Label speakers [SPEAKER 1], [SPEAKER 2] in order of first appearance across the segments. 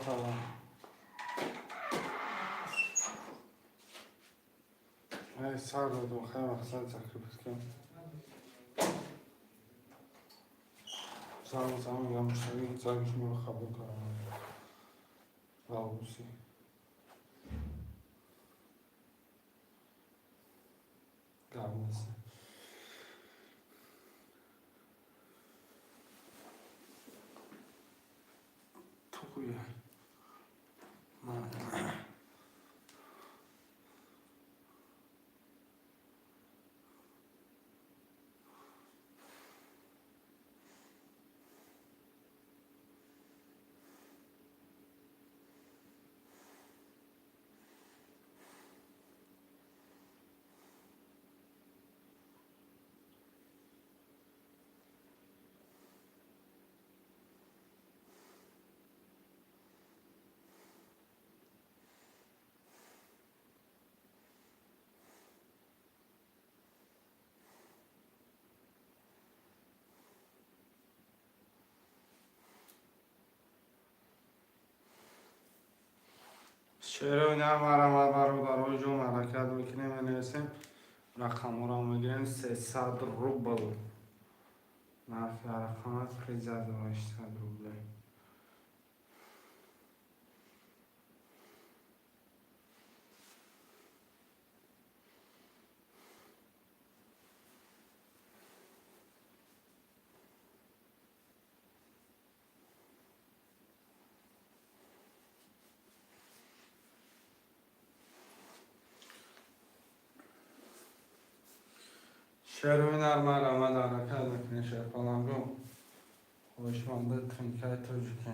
[SPEAKER 1] кардам. Ай, сар додум, хай, мақсад закрепить кардам. Салом, салом, я муштари, занги шуморо қабул кардам. Ғавуси. Гап нест. Тугуя. Шерои нар, марҳамат, бародарои ҷон, ҳаракат мекунем, менависем, рақамҳоро мегирем. 300 рубл нархи рақам аст, 3800 рублей. Шерои нар, марҳамат, ҳаракат мекунем, шерпалангу хоҳишманди тринкаи тоҷикӣ.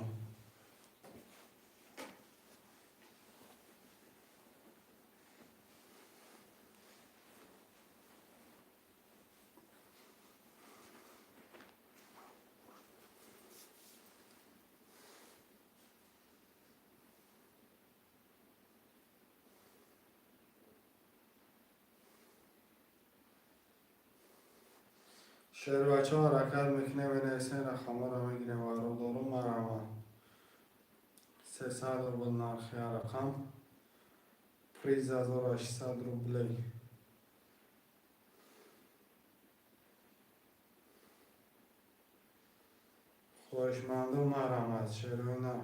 [SPEAKER 1] Шербачаҳо, ҳаракат мекунем, менависем, рақамҳоро мегирем. Бародару, марҳамат, 300 рубл нархи рақам, приз 1800 рублей. Хоҳишманду, марҳамат, шерои нар.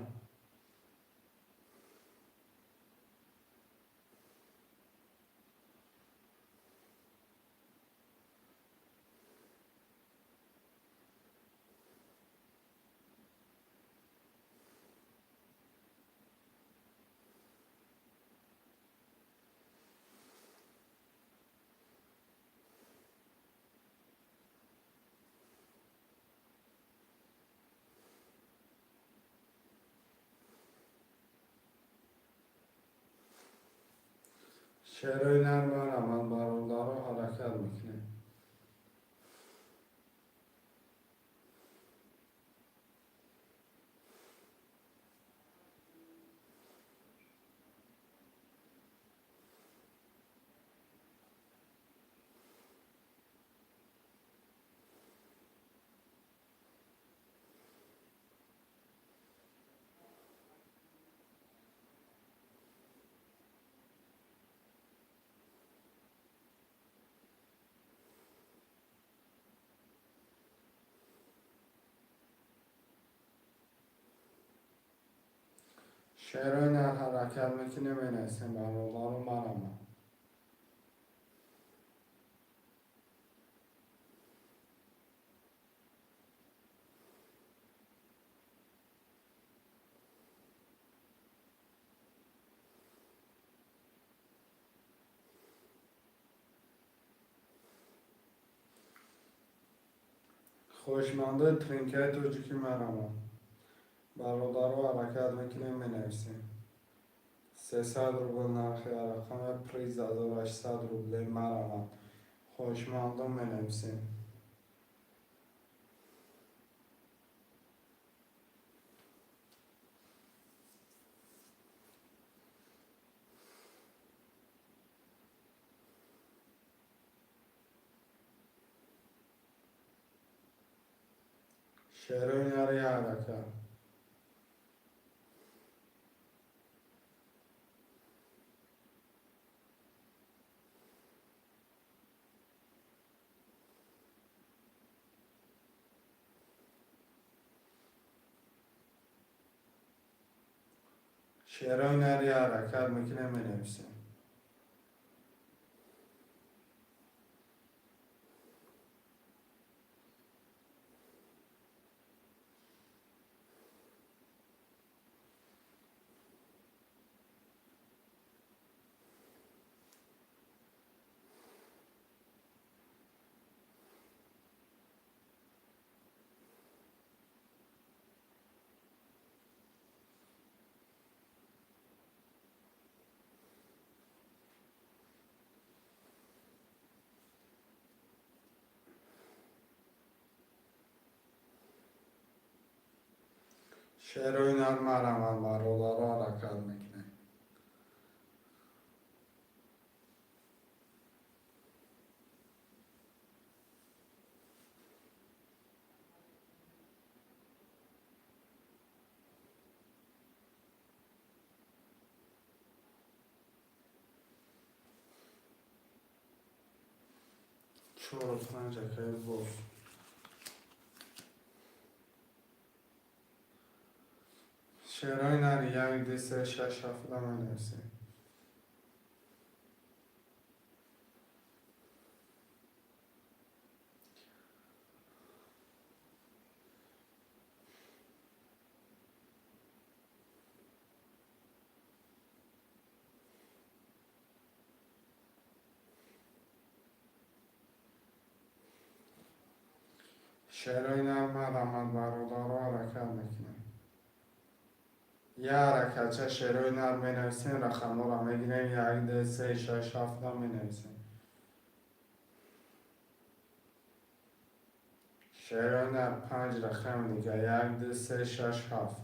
[SPEAKER 1] Шерои нар, марҳамат, бародаро, ҳаракат мекунем. Шерои нар, ҳаракат мекунем, менависем, бародару, марҳамат. Хоҳишмандои тринкаи тоҷикӣ, марҳамат, бародаро, ҳаракат мекунем, менависем. 300 рубл нархи рақаме, приз 1800 рублей. Марҳамат, хоҳишмандон, менависем. Шерои нари, ҳаракат. Шерои нари ҳаракат мекунем, менависем. Шерои нар мараман, бародаро, ҳаракат мекунем. Чору панҷ, акай боз. Шерои нари як, ду, се, шаш, ҳафта менависем. Шерои нар марамад, бародаро, ҳаракат мекунем. Як ҳаракатча шерои нар менависем, рақамҳоро мегирем, як, ду, се, шаш, ҳафта менависем. Шерои нар панҷ рақами дига, як, ду, се, шаш, ҳафт.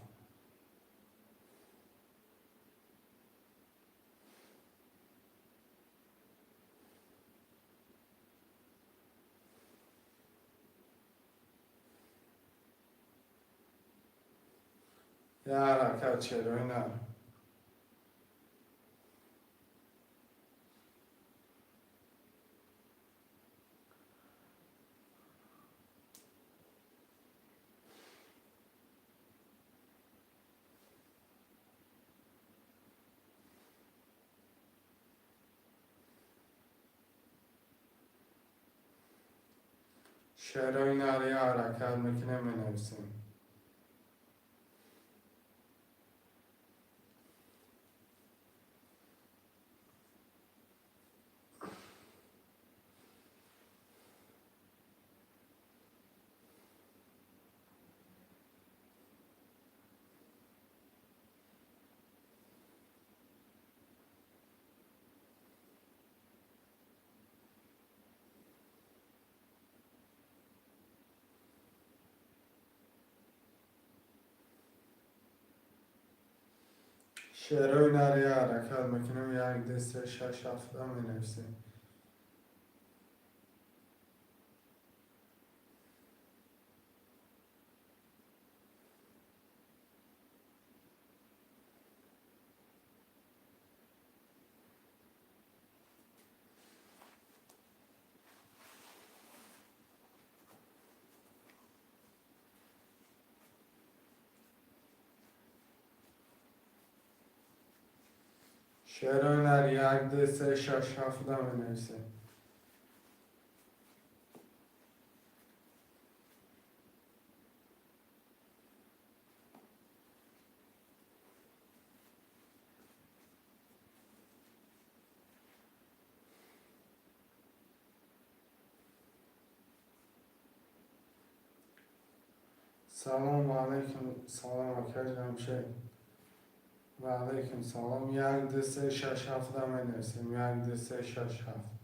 [SPEAKER 1] Як ҳаракат шерои нар. Шерои нар як ҳаракат мекунем, менависем. Шерои нар як ҳаракат мекунем, як, ду, се, шаш, ҳафта менависем. Шерои нар як, ду, се, шаш, ҳафта менависем. Салому алайкум, салом, акай Ҷамшед. Ва алайкум салом. Як, ду, се, шаш, ҳафта менависем. Як, ду, се, шаш, ҳафт.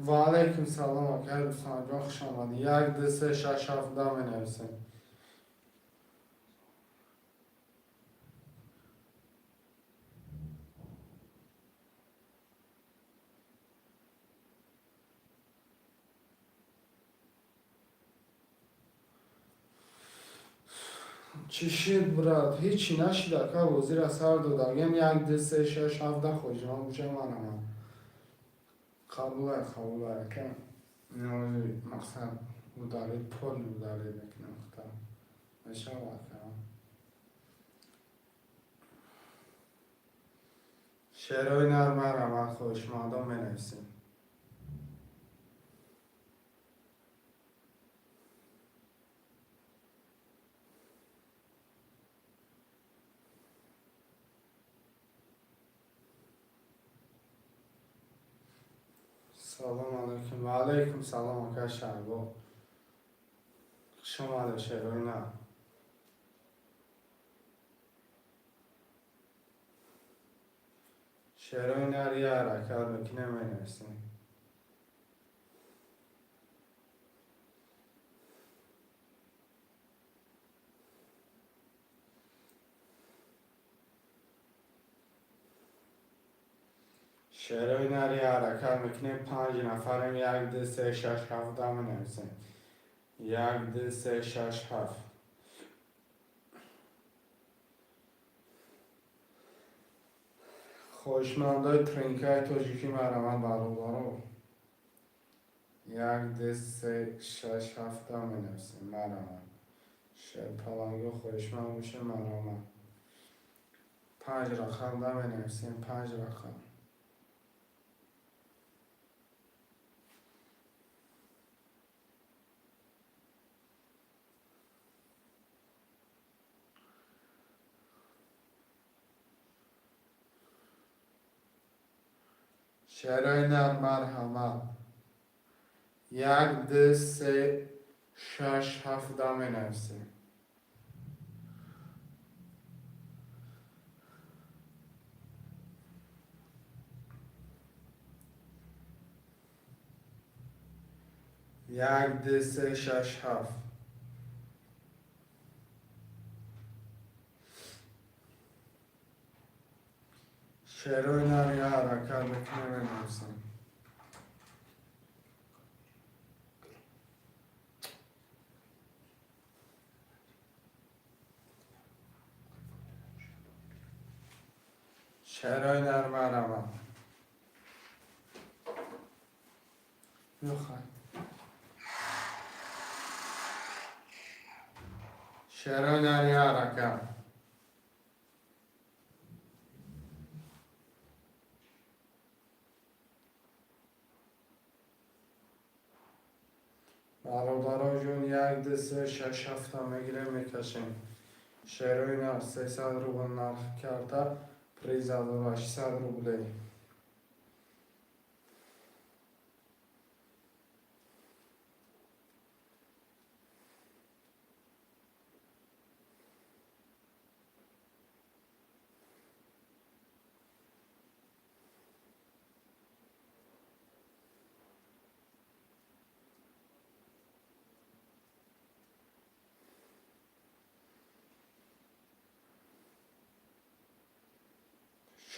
[SPEAKER 1] Ва алайкум салом, акай Рустамҷон, хуш омадӣ. Як, ду, се, шаш, ҳафта менависем. Чӣ шид, брат? Ҳичи нашид, ака, бозира сар додагем. Як, ду, се, шаш, ҳафта хоҷиман буша, манаман. Қабулай, қабулай, ака. Мақсад удалить, полный удалить мекунам хута. Мешава, ака. Шерои нар, марҳамат, хоҳишмандон, менависем. Салом алайкум. Ва алайкум салом, ака Шаҳбо. Хуш омадед, шерои нар. Шерои нар, я ҳаракат мекунем, менависем. Шерои нар, я ҳаракат мекунем. Панҷ нафарем. Як, ду, се, шаш, ҳафт менависем. Як, ду, се, шаш, ҳафт. Хоҳишмандои тринкаи тоҷикӣ, марҳамат, бародаро. Як, ду, се, шаш, ҳафта менависем, марҳамат. Шерпаланго хоҳишманд бошем, марҳамат. Панҷ рақам да менависем, панҷ рақам. Шерои нар, марҳамат. Як, ду, се, шаш, ҳафта менависем. Як, ду, се, шаш, ҳафт. Шерои нар, я ҳаракат мекунем, менависем. Шерои нар, марҳамат. Мехай. Шерои нар, я ҳаракат. Бародаро ҷон, як, ду, се, шаш, ҳафта мегирем, мекашем. Шерои нар, 300 рубл нарх карта, приз 1800 рублей.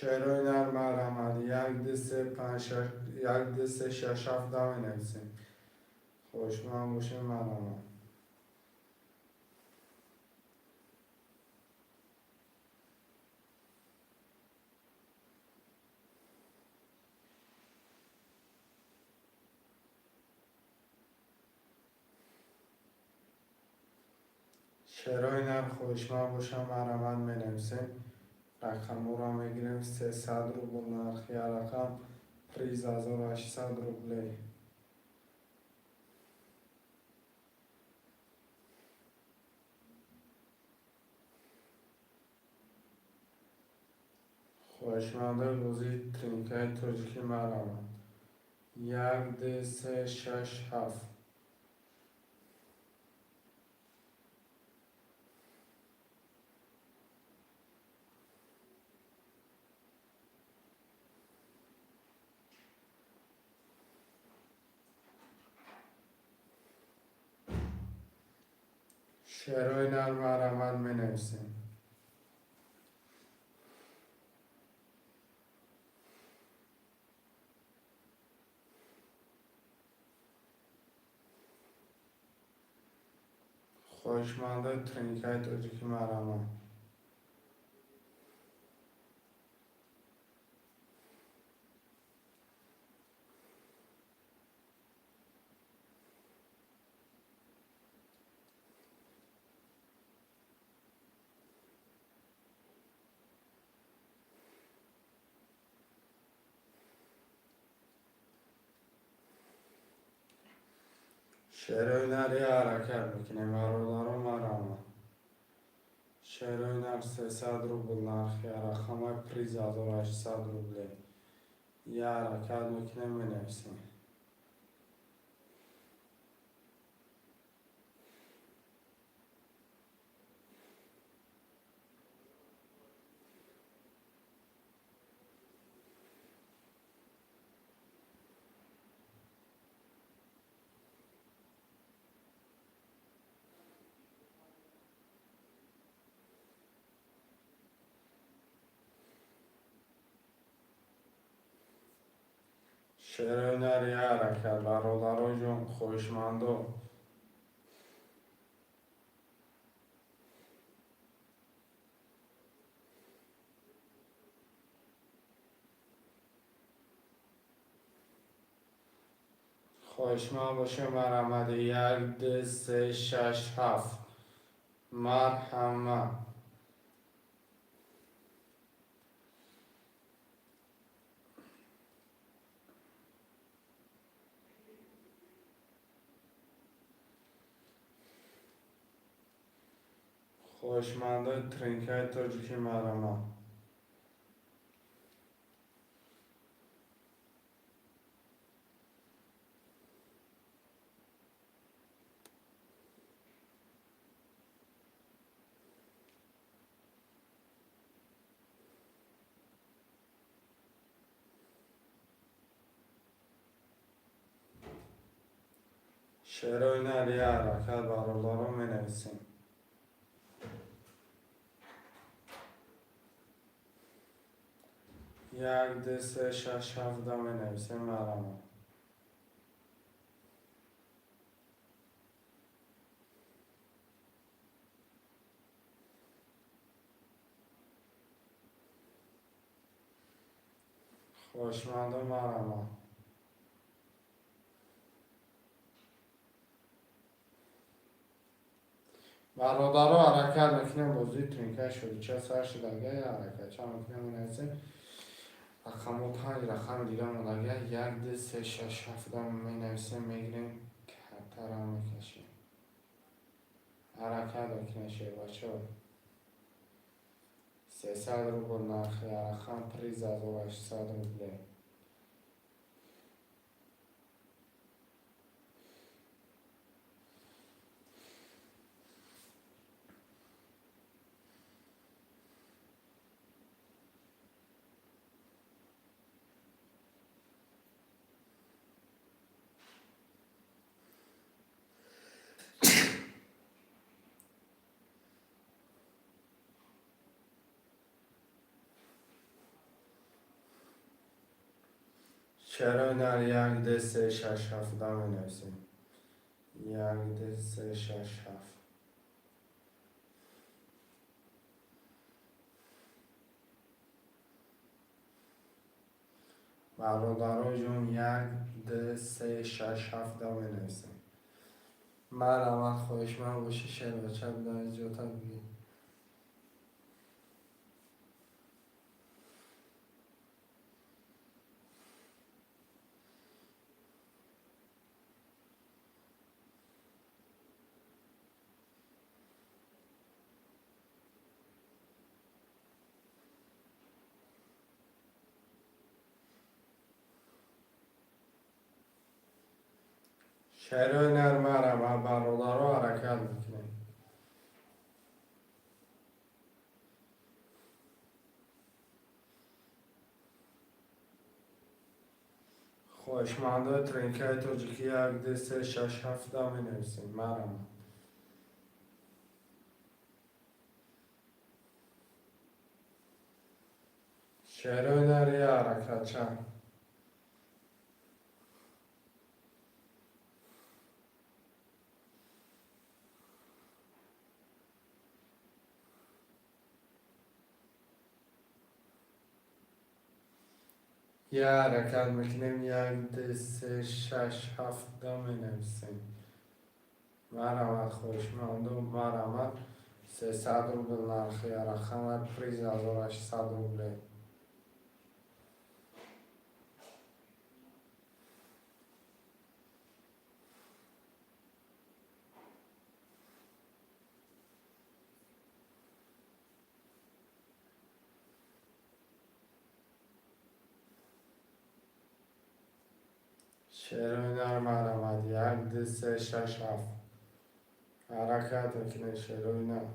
[SPEAKER 1] Шерои нар, марҳамат. Як, ду, се, панҷ, шаш, як, ду, се, шаш, ҳафт да менависем. Хоҳишманд бошем, марҳамат. Шерои нар, хоҳишманд бошам, марҳамат, менависем. Рақамҳоро мегирем. 300 рубл нархи як рақам, приз 1800 рублей. Хоҳишмандои бозии тринкаи тоҷикӣ, марҳамат. Як, ду, се, шаш, ҳафт. Шерои нар, марҳамат, менависем. Хоҳишмандои тринкаи тоҷикӣ, марҳамат. Шерои нар ҳаракат мекунем, бародаро, марҳамат. Шерои нар 300 рубл нархи, рақамаи приз 1800 рубле. Я ҳаракат мекунем, менависем. Шерои нар я ҳаракат, бародаро ҷон, хоҳишмандо. Хоҳишманд бошем, марҳамат. Як, ду, се, шаш, ҳафт, марҳамат. Хоҳишмандои тринкаи тоҷикӣ, марҳамат. Шерои нар я ҳаракат, бародаро, менависем. Як, ду, се, шаш, ҳафта менависем, марҳамат. Хоҳишмандо, марҳамат. Бародаро, ҳаракат мекунем, бозии тринкаи шодича сар шудага, ҳаракатча мекунем, менависем. Рақамҳо панҷ рақами дига мондага, як, ду, се, шаш, ҳафта менависем, мегирем, каттара мекашем. Ҳаракат мекунем, шербачаҳо. 300 рубл нархи, рақам приз 1800 рубле. Шерои нар як, ду, се, шаш, ҳафта менависем. Як, ду, се, шаш, ҳафт. Бародаро ҷон, як, ду, се, шаш, ҳафта менависем. Марҳамат, хоҳишманд бошӣ, шербача бидаи, зиёдтар бигӣ. Шерои нар, марҳамат, бародаро, ҳаракат мекунем. Хоҳишмандои тринкаи тоҷикӣ, як, ду, се, шаш, ҳафта менависем, марҳамат. Шерои нар я ҳаракатча. Я ҳаракат мекунем, як, ду, се, шаш, ҳафт да менависем. Марҳамат, хоҳишманду, марҳамат. 300 рубл нархи рақама, приз 1800 рубле. Шерои нар, марҳамат, як, ду, се, шаш, ҳафт. Ҳаракат мекунем, шерои нар.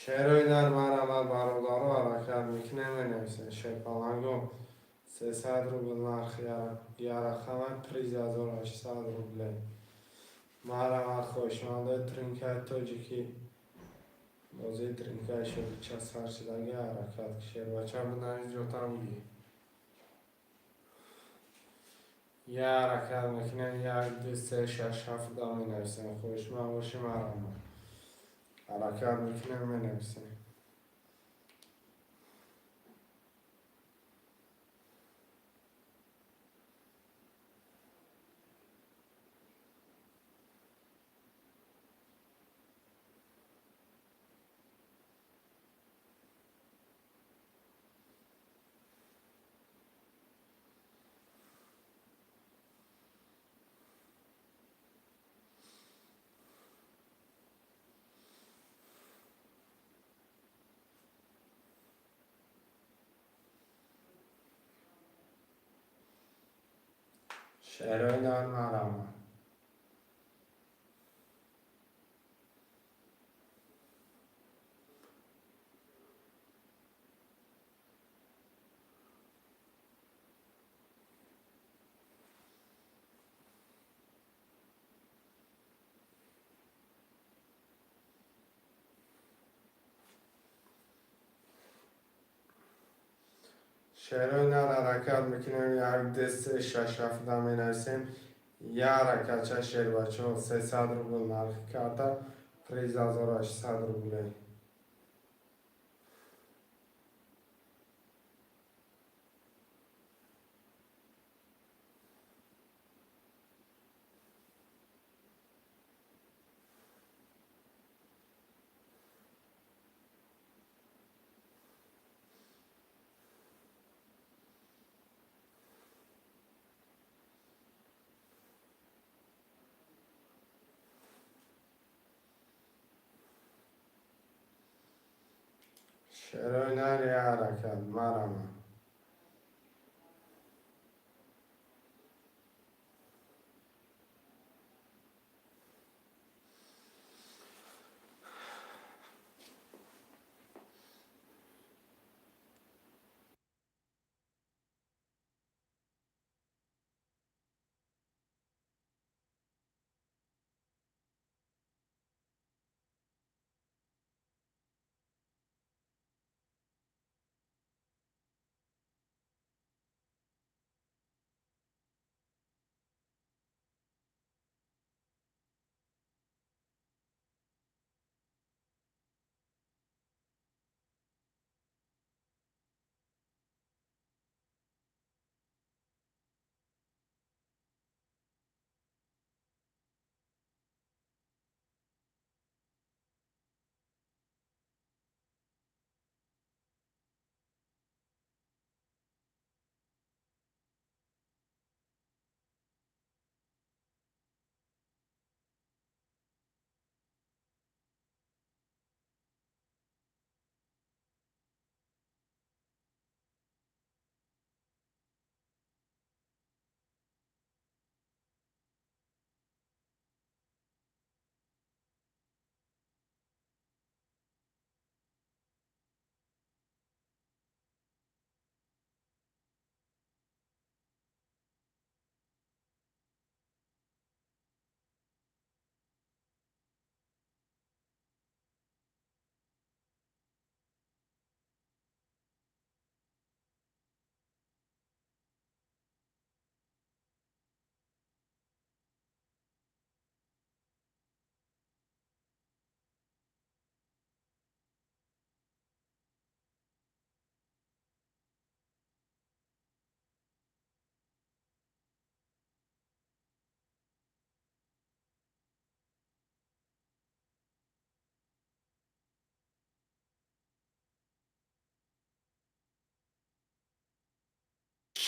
[SPEAKER 1] Шерои нар, марҳамат, бародаро, ҳаракат мекунем, менависем. Шерпаланго 300 рубл нархи ярақама, приз 1800 рубле. Марҳамат, хоҳишмандои тринкаи тоҷикӣ. Бозии тринкаи шодича сар шудаги, ҳаракат. Шербача бинавис, ҷотам гӣ. Я ҳаракат мекунем, як, ду, се, шаш, ҳафт да менависем. Хоҳишманд бошӣ, марҳамат. Ҳаракат мекунем, менависем. Шерои нар, марҳамат. Шерои нар, ҳаракат мекунем, як, ду, се, шаш, ҳафт да менависем. Я ҳаракатча, шербачаҳо, 300 рубл нархи карта, приз 1800 рубле. Шерои нар, я ҳаракат, марҳамат.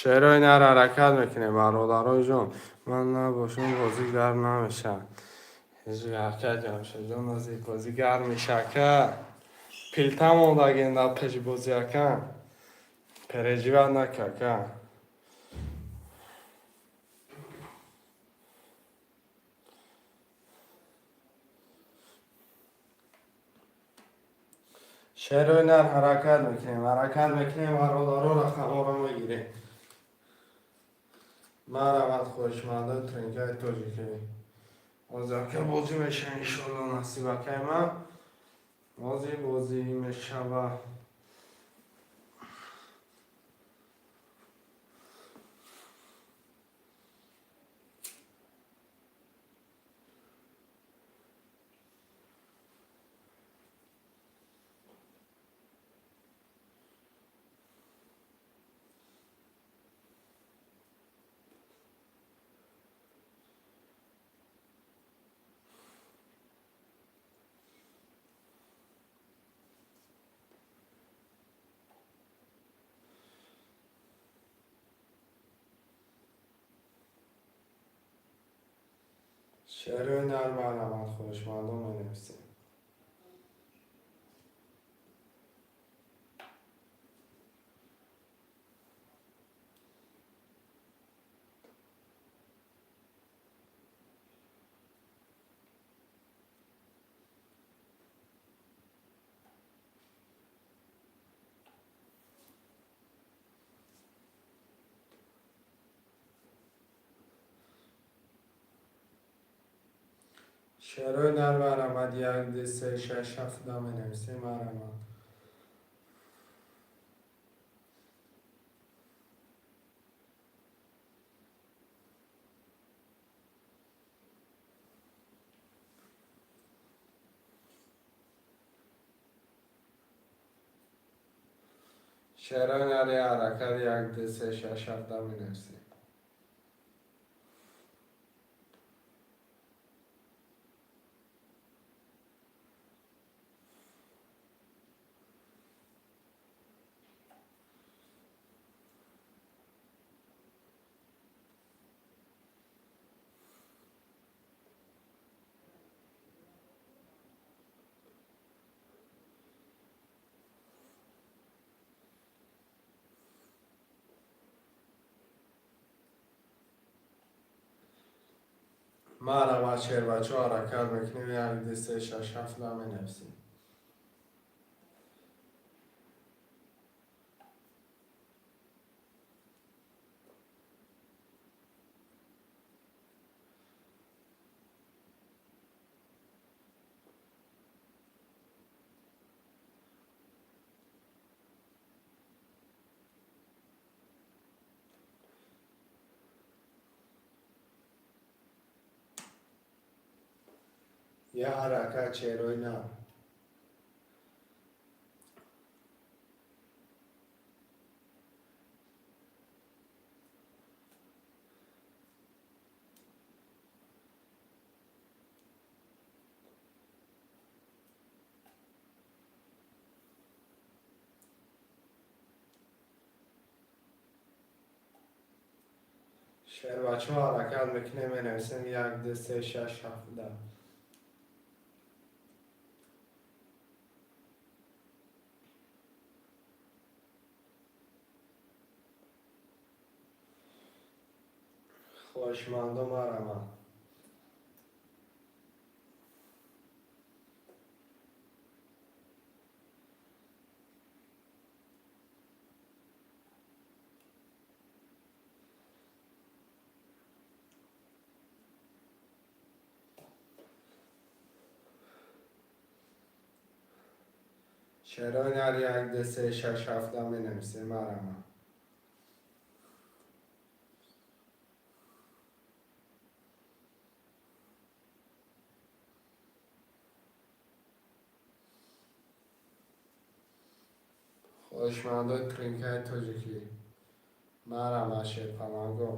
[SPEAKER 1] Шерои нар ҳаракат мекунем, бародарои ҷон. Ман набошам, бозӣ гарм намешавад. Ҳеҷ ҳаракат Ҷамшедҷон, ҳозир бозӣ гарм меша, ака. Пилта мондагем дар пеши бозӣ, ака. Переживать нака, ака. Шерои нар ҳаракат мекунем, ҳаракат мекунем, бародаро, рақамҳоро мегирем. Марҳамат, хоҳишмандои тринкаи тоҷикӣ. Ҳозир, ака, бозӣ меша, иншоалло, насиб, акай ман. Ҳозир бозӣ мешава. Шерои нар, марҳамат, хоҳишмандон, менависем. Шерои нар, марҳамат, як, ду, се, шаш, ҳафт менависем, марҳамат. Шерои нари ҳаракат, як, ду, се, шаш, ҳафт менависем. Марҳамат, шербачаҳо, ҳаракат мекунем, як, ду, се, шаш, ҳафт менависем. Я ҳаракат, шерои нар. Шербачаҳо, ҳаракат мекунем, менависем, як, ду, се, шаш, ҳафт. Хоҳишмандо, марҳамат. Шерои нар, як, ду, се, шаш, ҳафт менависем, марҳамат. Хоҳишмандои тринкаи тоҷикӣ, марҳамат, шерпаланго.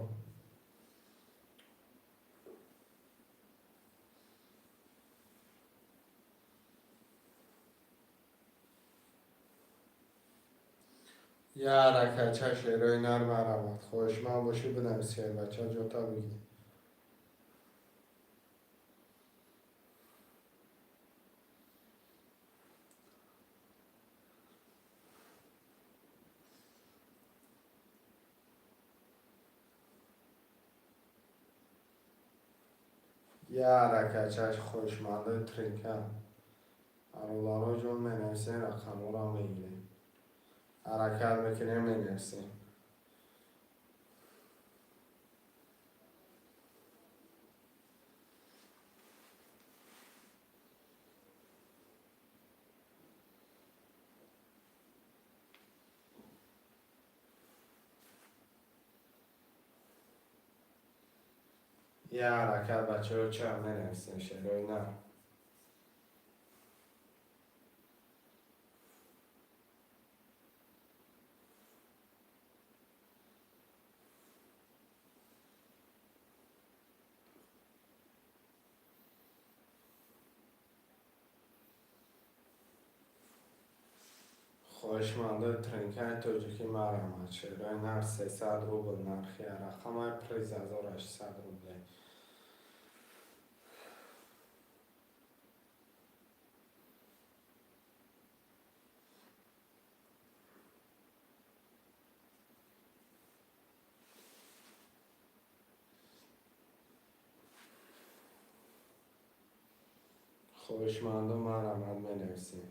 [SPEAKER 1] Я ҳаракатча, шерои нар, марҳамат. Хоҳишманд бошӣ, бинавис, шербача, ҷота бигир. Я ҳаракатчаш, хоҳишмандои тринка, бародаро ҷон, менависем, рақамҳоро мегирем, ҳаракат мекунем, менависем. Я ҳаракат, бачаҳо, ча менависем, шерои нар. Хоҳишмандои тринкаи тоҷикӣ, марҳамат, шерои нар, 300 рубл нархи рақамай, приз 1800 рублей. Хоҳишмандо, марҳамат, менависем.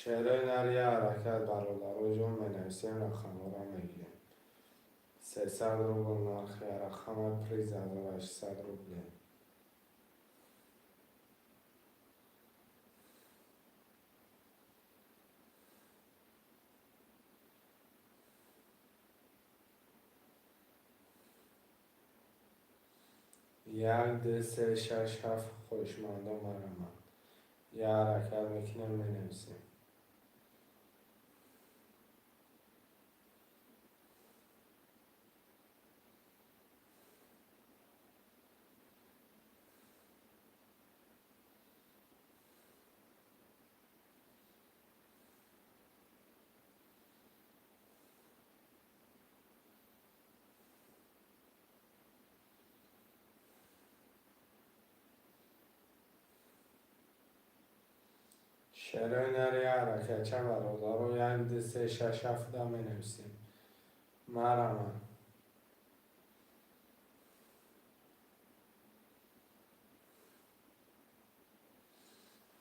[SPEAKER 1] Шерои нар, я ҳаракат, бародаро ҷон, менависем, рақамҳоро мегирем. 300 рубл нархи рақама, приз 1800 рублей. Як, ду, се, шаш, ҳафт. Хоҳишмандо, марҳамат, я ҳаракат мекунем, менависем. Шерои нар, я ҳаракатча, бародаро, як, ду, се, шаш, ҳафта менависем, марҳамат.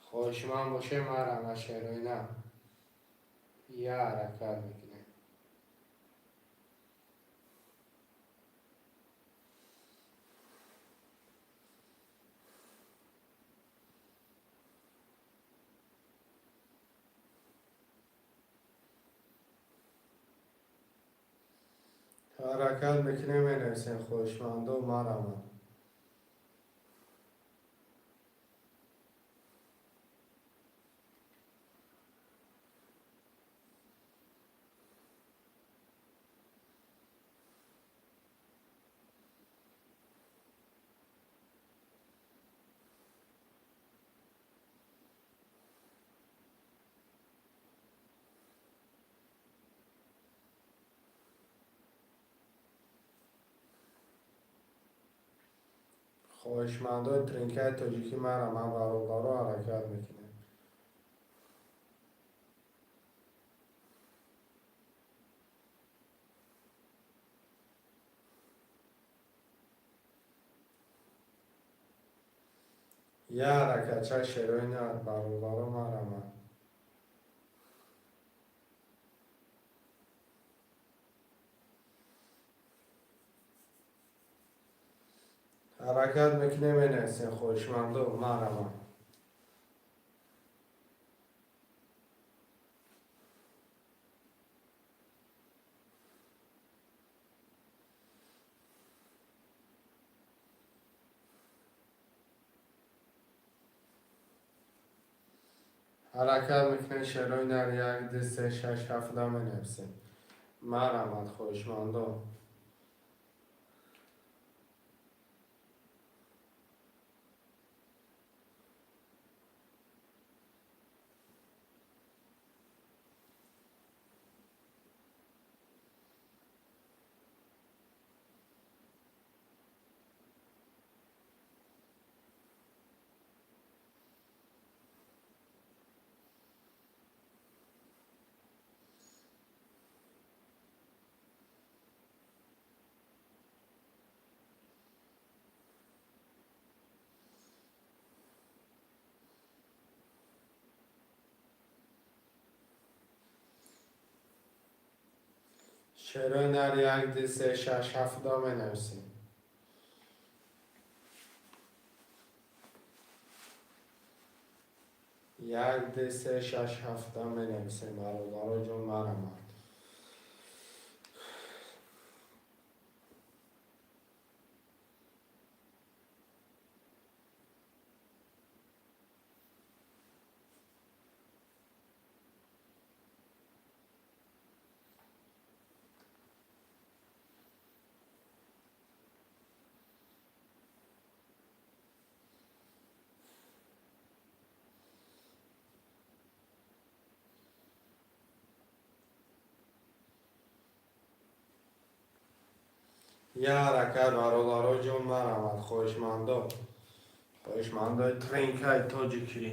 [SPEAKER 1] Хоҳишманд бошем, марҳамат, шерои нар, я ҳаракат мекунем. Ҳаракат мекунем, менависем, хоҳишмандо, марҳамат. Хоҳишмандои тринкаи тоҷикӣ, марҳамат, бародаро, ҳаракат мекунем. Я ҳаракатча, шерои нар, бародаро, марҳамат. Ҳаракат мекунем, менависем, хоҳишмандо, марҳамат. Ҳаракат мекунем, шерои нар як, ду, се, шаш, ҳафта менависем. Марҳамат, хоҳишмандо. Шерои нар як, ду, се, шаш, ҳафта менависем. Як, ду, се, шаш, ҳафта менависем, бародаро ҷон, марҳамат. Я ҳаракат, бародаро ҷон, марҳамат, хоҳишмандо. Хоҳишмандои тренкаи тоҷикӣ.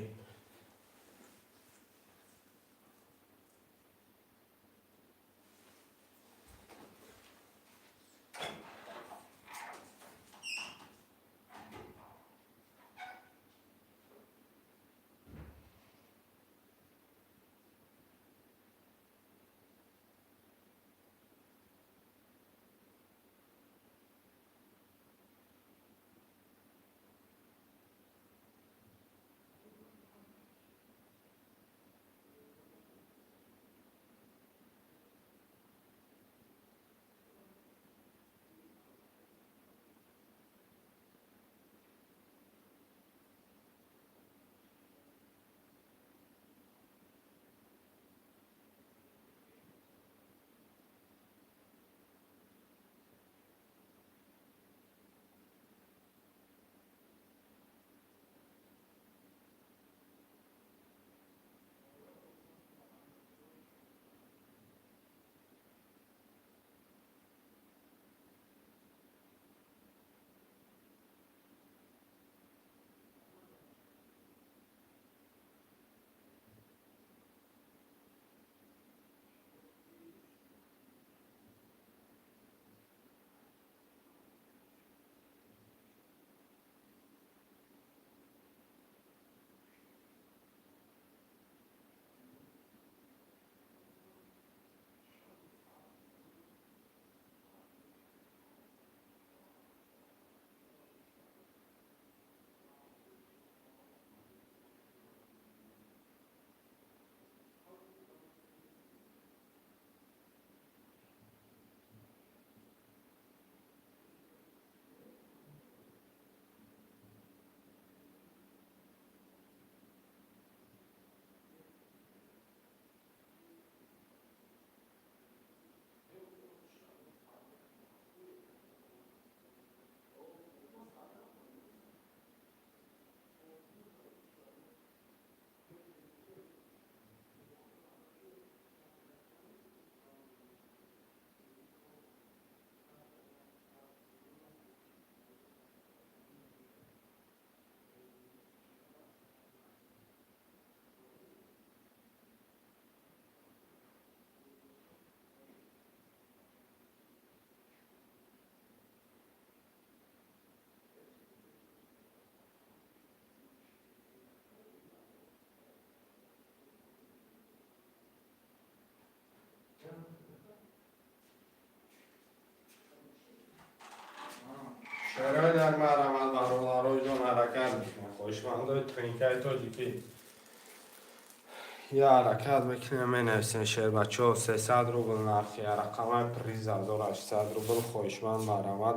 [SPEAKER 1] Шерои нар, марҳамат, бародаро ҷон, ҳаракат мекунем. Хоҳишмандои тренкаи тоҷикӣ. Я ҳаракат мекунем, менависем шербачаҳо, 300 рубл нархи рақамаи приз 1800 рубл, хоҳишманд марҳамат.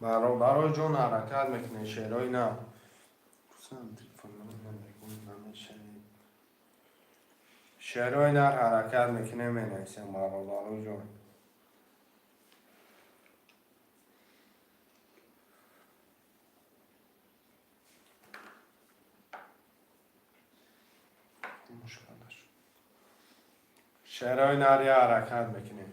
[SPEAKER 1] Бародаро ҷон, ҳаракат мекунем, шерои на. Шерои нар ҳаракат мекунем, менависем, бародаро ҷон. Шерои нар я ҳаракат мекунем.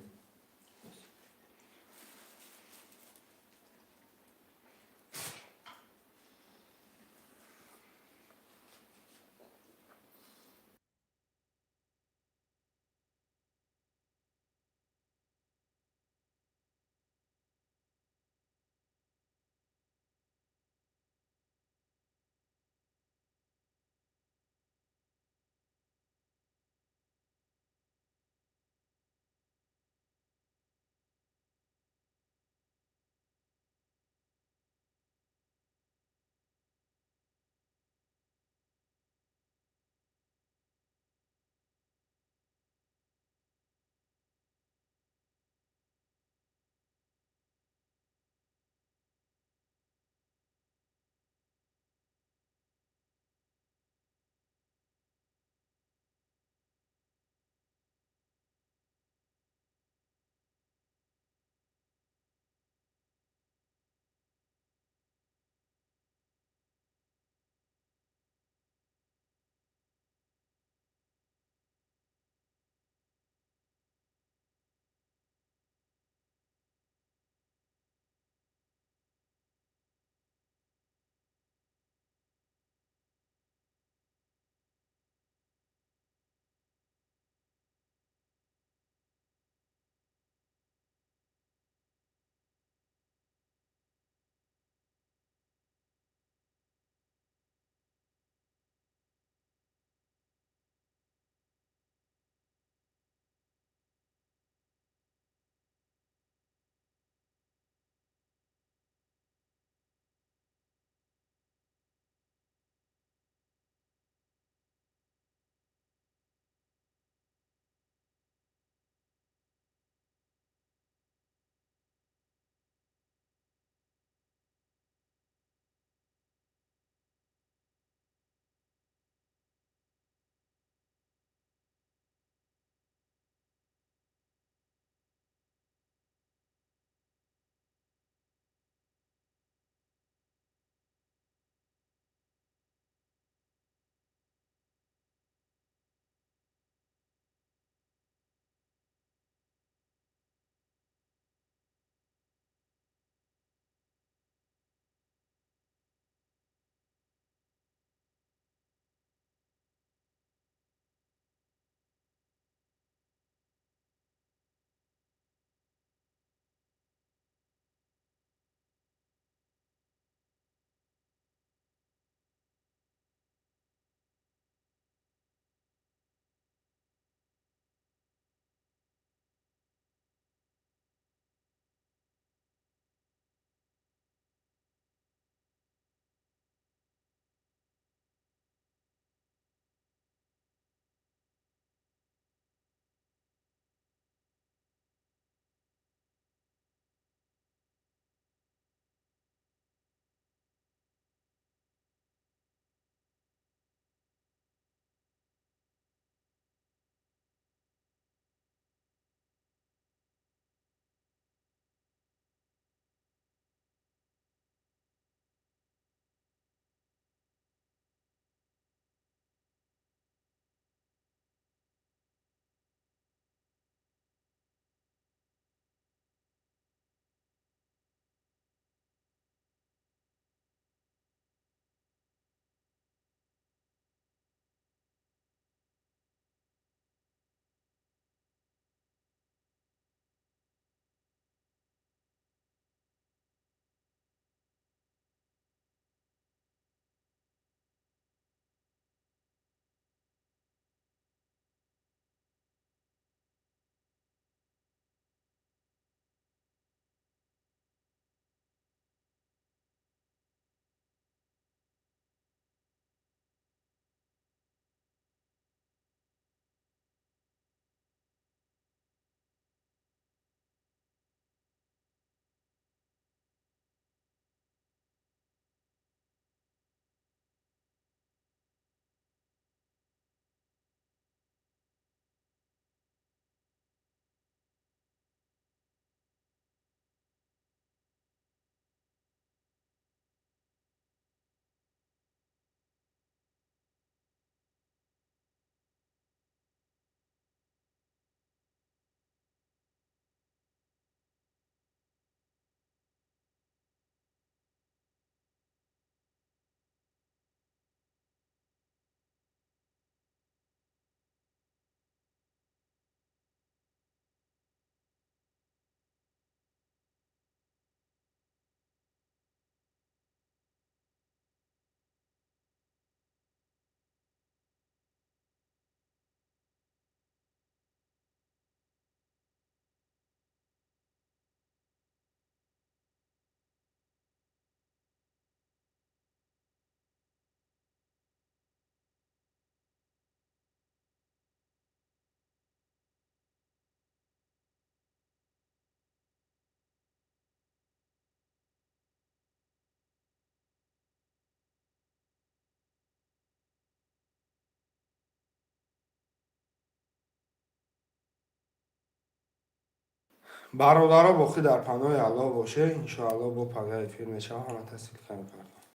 [SPEAKER 1] Бародаро, боқӣ дар паноҳи Аллоҳ боше. Иншоалло, бо пага эфир мешавам. Ҳама таслим кардам.